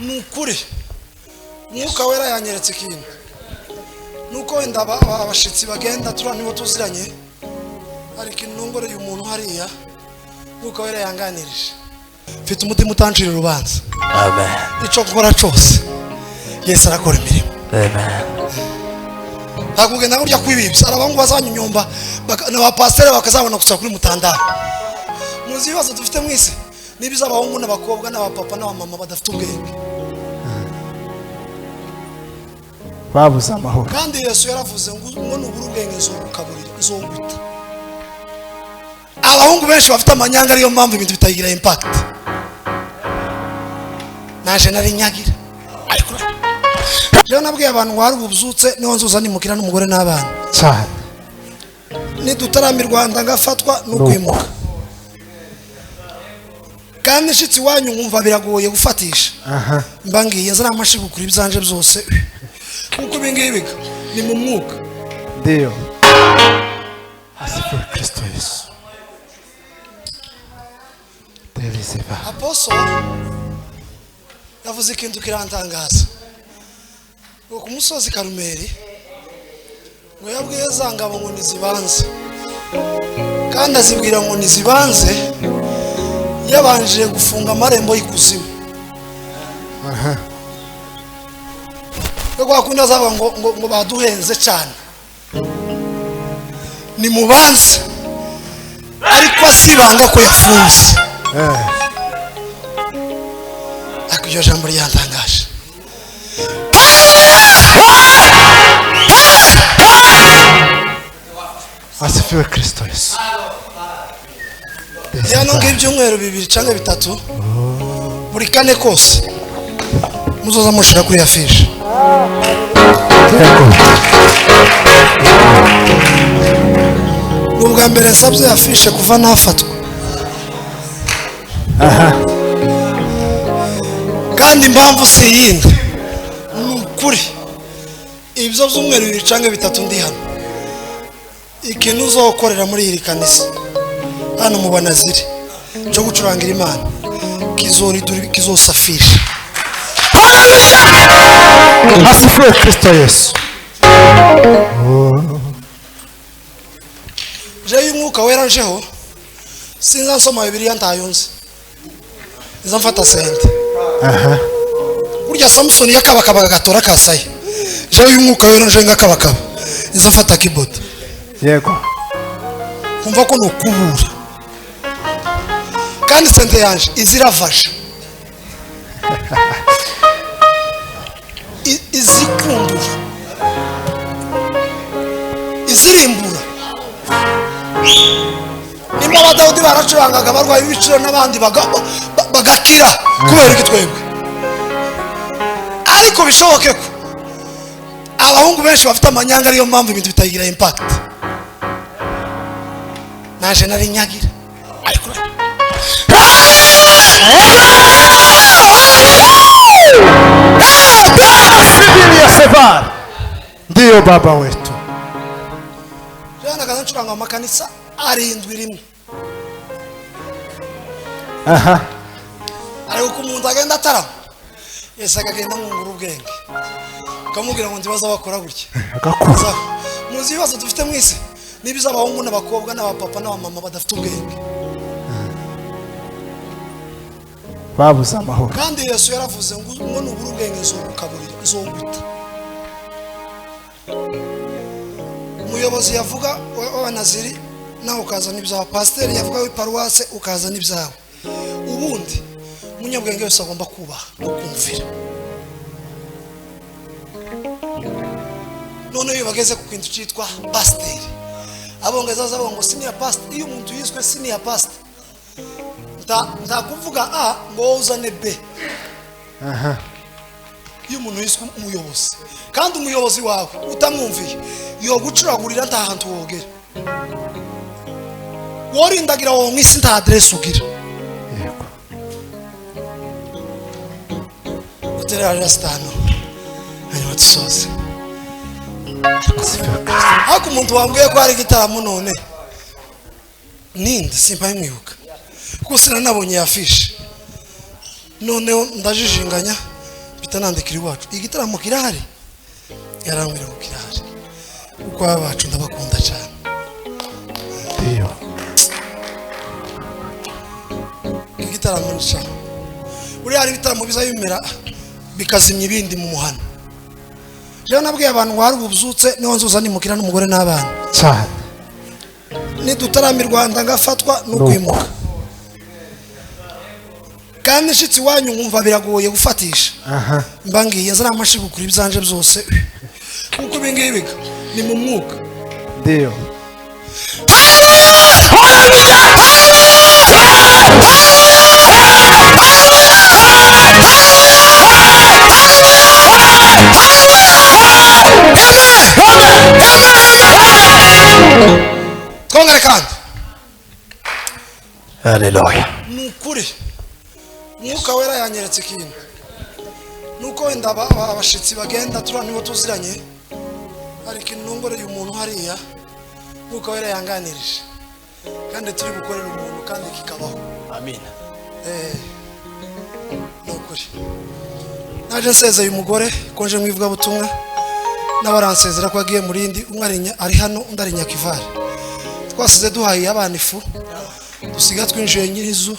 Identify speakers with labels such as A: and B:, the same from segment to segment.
A: Ni ukuri, Mwuka Wera yanyeretse ikintu, nuko wenda abashitsi bagenda turiya nibo tuziranye. Hari ikintu nongoreye umuntu hariya, Mwuka Wera yanganirije. Mfite umutima utancira urubanza.
B: Amen.
A: Icyo gukora cyose, Yesu arakora imirimo.
B: Amen.
A: Ntabwo ugenda burya kwibibya. Hari abahungu bazanyunyumba n'abapasiteri bakazabona gusa kuri mutandao. Muzi ibibazo dufite mu isi? Niba iz'abahungu n'abakobwa n'abapapa n'abamama badafite ubwenge.
C: Babuze amahoro.
A: Kandi Yesu yaravuze ngo nubura ubwenge nzogukaburira, nzoguta. Abahungu benshi bafite amanyanga, ariyo mpamvu ibintu bitagira impact. Naje nari nyagira, ariko rero nabwiye abantu ngo hari ububyutse niho nzuza nimukira n'umugore n'abana.
C: Cyane.
A: Nidutarama Rwanda ngafatwa n'ukwimuka, kandi nshitsi iwanyu nkumva biragoye gufatisha. Mba ngiye nzana amashigukura ibyanje byose, kuko ibi ngibi ni mu mwuka.
C: Ndiyo. Asifiwe Kristo Yesu. Deliseva.
A: Apostle yavuze ikintu kirantangaza, ngo ku musozi Karumeri ngo yabwiye za ngabo ngo nizibanze, kandi azibwira ngo nizibanze yabanje gufunga amarembo y'ikuzimu. Yo kwa kundi azavuga ngo baduhenze cyane, nimubanze, ariko asibanga ko yafunze. Ariko iryo jambo ryantangaje.
C: Asifiwe Kristo Yesu.
A: Hano ng'ibyumweru 2 cyangwa 3, buri kane kose muzoza mushira kuri ya fiche.
C: Yego.
A: Ni ubwa mbere nsabye ya fiche kuva nafatwa. Kandi impamvu si iyindi, ni ukuri ibyo byumweru 2 cyangwa 3 ndi hano, ikintu uzokorera muri iri kanisa hano mu Banaziri cyo gucurangira Imana kizosafisha.
C: Asifiwe Kristo Yesu.
A: Jewe Umwuka Wera njeho, sinza nsoma Bibiliya ntayo nzi, nza mfata sente. Burya Samusoni yakabakabaga agatora kasaye. Jewe Umwuka Wera nje ngakabakaba, nza mfata keyboard.
C: Yego.
A: Kumva ko nukubura, kandi sente yanje iziravaje, izikumbura, izirimbura. Nimba Abadawudi baracurangaga abarwayi b'ibiciro n'abandi bagakira, kubera iki twebwe? Ariko bishoboke ko abahungu benshi bafite amanyanga, ariyo mpamvu ibintu bitagira impact. Naje nari nyagira, ariko
C: Sibilia Sevar. Ndiyo baba wetu.
A: Jana kaza ncuranga amakanisa 7 rimwe. Ariko uko umuntu agenda atarama, Yesu akagenda amwungura ubwenge, akamubwira ngo ntibaza bakora gutya.
C: Agakura.
A: Muzi ibibazo dufite mu isi? Niba iz'abahungu n'abakobwa n'abapapa n'abamama badafite ubwenge.
C: Babuze amahoro.
A: Kandi Yesu yaravuze ngo nubura ubwenge nzogukaburira, nzoguta. Umuyobozi yavuga w'Abanaziri nawe ukazana ibyawe, pasiteri yavuga w'iparuwase ukazana ibyawe. Ubundi umunyabwenge wese agomba kubaha no kumvira. None iyo bageze ku kintu cyitwa pasiteri, abongereza bazavuga ngo senior pastor. Iyo umuntu yiswe senior pastor, nta kuvuga A ngo wowe uzane B. Iyo umuntu yiswe umuyobozi, kandi umuyobozi wawe utamwumviye, yogucuragurira nta hantu wogera, worindagira wowe mu isi nta aderesi ugira.
C: Yego.
A: Uterera sitano hanyuma dusoze.
C: Asifiwe Kristo.
A: Ariko umuntu wambwiye ko hari igitaramo none ninde, simba mwibuka kuko sinanabonye ya fiche. Noneho ndajijinganya Nandikira iwacu igitaramo kirahari, yarambwira ngo kirahari, kuko aba bacu ndabakunda cyane.
C: Ndiyo.
A: Igitaramo ni cyane, buriya hari ibitaramo biza bimera bikazimya ibindi mu muhanda. Rero nabwiye abantu ngo hari ububyutse niho nzuza nimukira n'umugore n'abana
C: cyane,
A: nidutarama i Rwanda ngafatwa n'ukwimuka, kandi nshitsi iwanyu nkumva biragoye gufatisha. Mba ngiye nzana amashigukura ibyanje byose, kuko ibi ngibi ni mu mwuka.
C: Ndiyo.
A: Twongere kandi.
B: Haleluya.
A: Ni ukuri Mwuka Wera yanyeretse ikintu, nuko wenda abashitsi bagenda turiya nibo tuziranye, hari ikintu nongoreye umuntu hariya, Mwuka Wera yanganirije kandi turi gukorera umuntu kandi kikabaho.
B: Amina.
A: Ni ukuri naje nsezeye umugore ko nje mu ivugabutumwa, n'abaransezera ko agiye mu rindi, umwe ari hano undi ari Nyakivare. Twasize duhaye abana ifu, dusiga twinjiye nyirizu,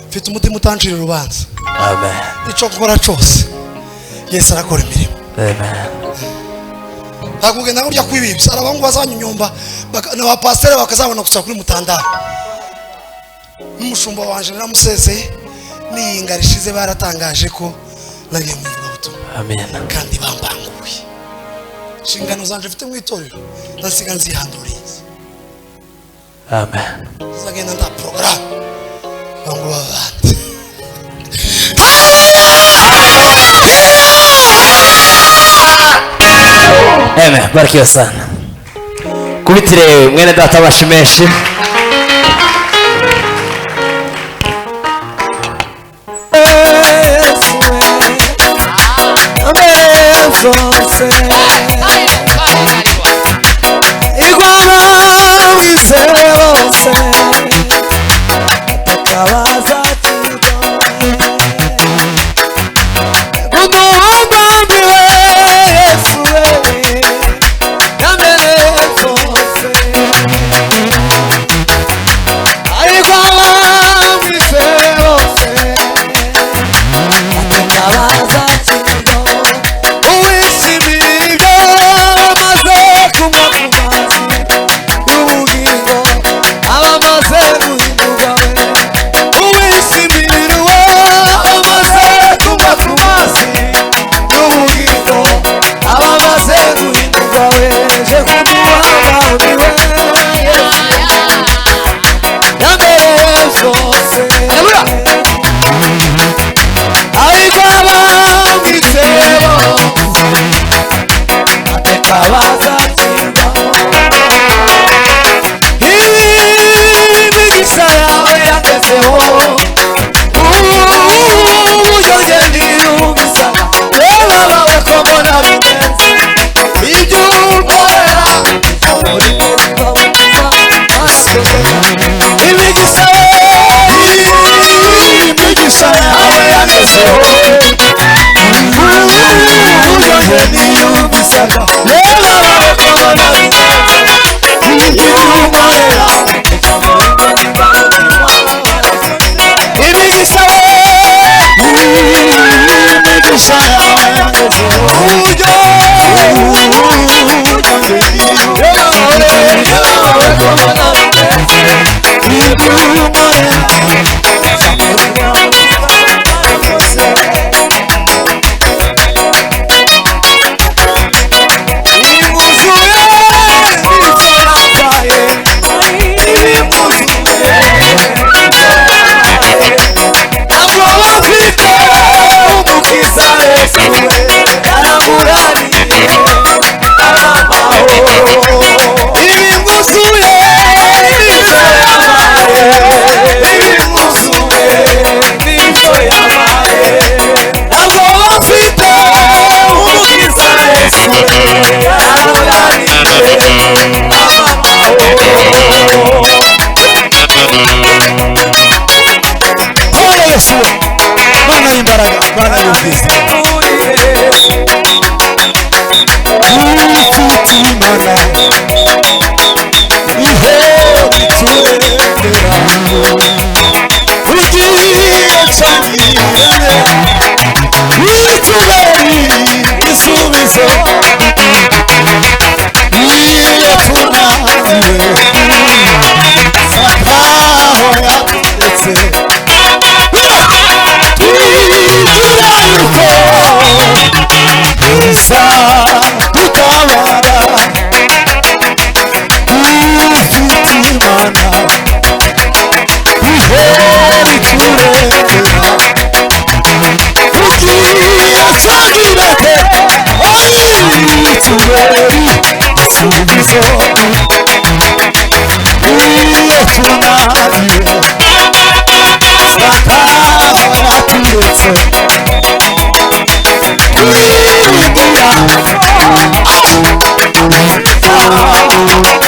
A: mfite umutima utancira urubanza.
B: Amen.
A: Icyo nkora cyose Yesu arakora imirimo.
B: Amen.
A: Ntabwo ugenda burya kwibibya, hari abahungu bazanyunyumba na ba pasiteri bakazabona gusa kuri mutandara. N'umushumba wanje naramusezeye, n'iyinga rishize baratangaje ko nagiye mu ivugabutumwa.
B: Amen.
A: Kandi bambanguye inshingano zanje mfite mu itorero, ndasiga nzihanduriye.
B: Amen.
A: Tuzagenda nda porogaramu bangu babandi.
B: Amen. Barikiwe sana. Kubitire mwene data amashi menshi.
D: Yesu we,
B: Amen.